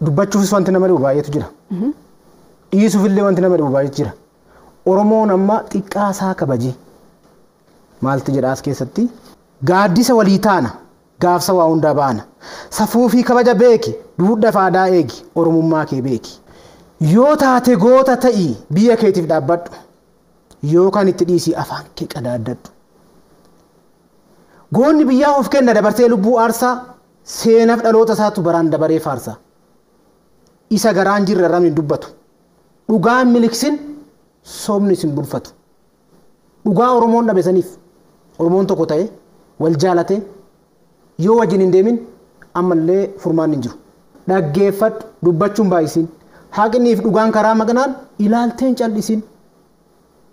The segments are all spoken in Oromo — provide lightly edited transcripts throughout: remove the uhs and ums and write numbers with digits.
Dubbachuufis wanti nama dhibu baay'eetu jira. Dhiisuufillee wanti nama dhibu baay'eetu jira. Oromoon amma xiqqaasaa kabajee maaltu jedha as keessatti? Gaaddisa walii taana gaafsa waa hundaa baana. Safuu fi kabaja beeki duudhaa aadaa eegi Oromummaa kee beeki. Yoo taate goota ta'i biyya keetiif dhaabbadhu. Yoo kan itti dhiisii afaan kee qadaaddadhu. Goonni biyyaa of kenna dabarsee lubbuu aarsaa seenaaf dhaloota isaatu baraan dabaree faarsa. Isa garaan jirre ramni dubbatu. Dhugaan miliksin sobni isin bulfatu. Dhugaa Oromoon dhabe saniif Oromoon tokko ta'e wal jaalate yoo wajjin hin deemin ammallee furmaanni hin jiru. Dhaggeeffadhu dubbachuun baay'isin. Haqniif dhugaan karaa maqnaan ilaalteen callisin.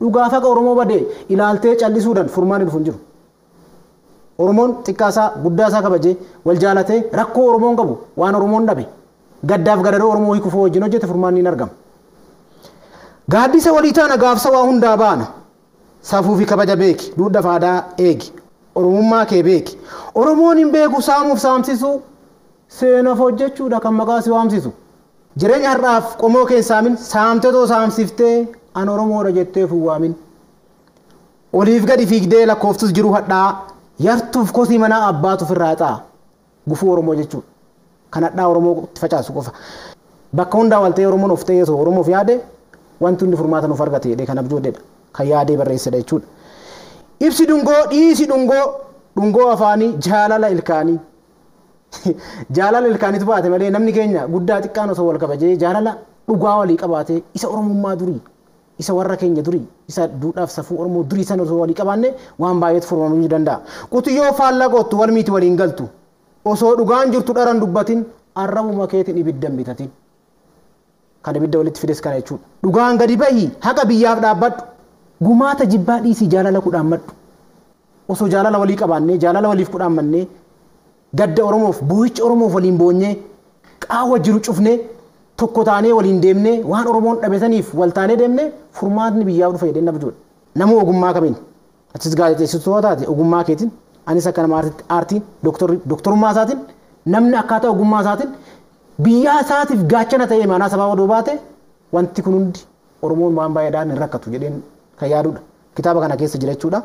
Dhugaaf haqa Oromoo badee ilaaltee callisuudhaan furmaanni dhufu hin jiru. Oromoon xiqqaasaa guddaasaa kabajee wal jaalatee rakkoo Oromoon qabu waan Oromoon dhabe gaddaaf gadadoo Oromoo hiikuuf wajjin hojjete furmaanni hin argamu. Gaaddisa walii taana gaafsa waa hundaa baana. Safuu fi kabaja beeki duudhaa aadaa eegi Oromummaa kee beeki. Oromoon hin beeku saamuuf saamsisuu seenaaf hojjechuudha kan maqaa si waamsisu. Jireenya har'aaf qomoo kee saamin saamtetoo saamsiftee an Oromoodha jettee fuwwaamin. Oliif gadi fiigdee lakkooftus jiru hadhaa yartuuf kosii manaa abbaatu ofirraa xaa gufuu Oromoo jechuudha. Kan hadhaa Oromoo itti facaasu qofa. Bakka hundaa wal ta'ee Oromoon of ta'ee osoo Oromoof yaade wanti hundi furmaata nuuf argate jedhee kan abjoodheedha. Kan yaadee barreessedha jechuudha. Ibsi dhungoo dhiisi dhungoo dhungoo afaanii jaalala ilkaanii. Jaalala ilkaaniitu baate malee namni keenya guddaa xiqqaan osoo wal kabajee jaalala dhugaa walii qabaatee isa Oromummaa durii isa warra keenya durii isa duudhaaf safuu Oromoo durii sana osoo walii qabaanne waan baay'eetu furmamuu danda'a. Qotiyyoo faallaa qottu wal miiti waliin galtu osoo dhugaan jirtu dharan dubbatin arrabuma keetiin ibidda hin bitatin. Kan ibidda walitti fides kana jechuudha. Dhugaan gadi bahi haqa biyyaaf dhaabbadhu. Gumaata jibbaa dhiisii jaalala kudhaammadhu. Osoo jaalala walii qabaannee jaalala waliif kudhaammannee gadda Oromoof boo'icha Oromoof waliin boonyee qaawwa jiru cufnee tokko taanee waliin deemnee waan Oromoon dhabe saniif wal taanee deemnee furmaatni biyyaaf dhufa jedhee nama Nama ogummaa kamiin achis gaazexeessitoota taate ogummaa keetiin anis akka nama aartiin doktorummaa isaatiin namni akkaataa ogummaa isaatiin biyyaa isaatiif gaachana ta'ee maanaa sababa oduu baate wanti kun hundi Oromoon waan baay'eedhaan hin rakkatu jedheen kan yaadudha. Kitaaba kana keessa jira jechuudha.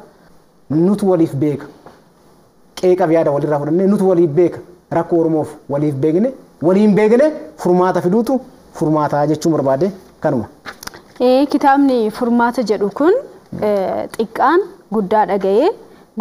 Nutu waliif beeka. Qeeqaaf yaada walirraa fudhannee nutu waliif beeka. Rakkoo Oromoof waliif beekne waliin beekne furmaata fiduutu furmaataa jechuun barbaade kanuma. Kitaabni furmaata jedhu kun xiqqaan guddaa dhaga'ee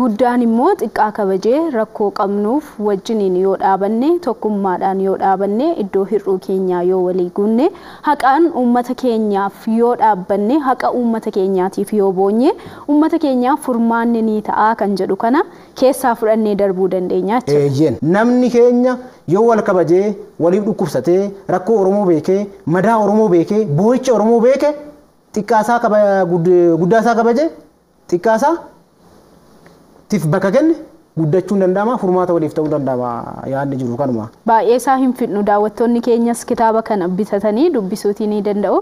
guddaan immoo xiqqaa kabajee rakkoo qabnuuf wajjiniin yoo dhaabanne tokkummaadhaan yoo dhaabanne iddoo hir'uu keenyaa yoo walii guunne haqaan uummata keenyaaf yoo dhaabbanne haqa uummata keenyaatiif yoo boonye uummata keenyaaf furmaanni ni ta'a kan jedhu kana keessaa fudhannee darbuu dandeenya jechuudha. Eeyyeen namni keenya yoo wal kabajee waliif dhukkubsatee rakkoo Oromoo beekee madaa Oromoo beekee boo'icha Oromoo beekee xiqqaasaa guddaasaa kabajee xiqqaasaa tiif bakka kenne guddachuun danda'ama furmaata waliif ta'uu danda'ama yaadni jiru kanuma. Baay'ee isaa hin fidnu daawwattoonni keenyas kitaaba kana bitatanii dubbisuutii ni danda'u.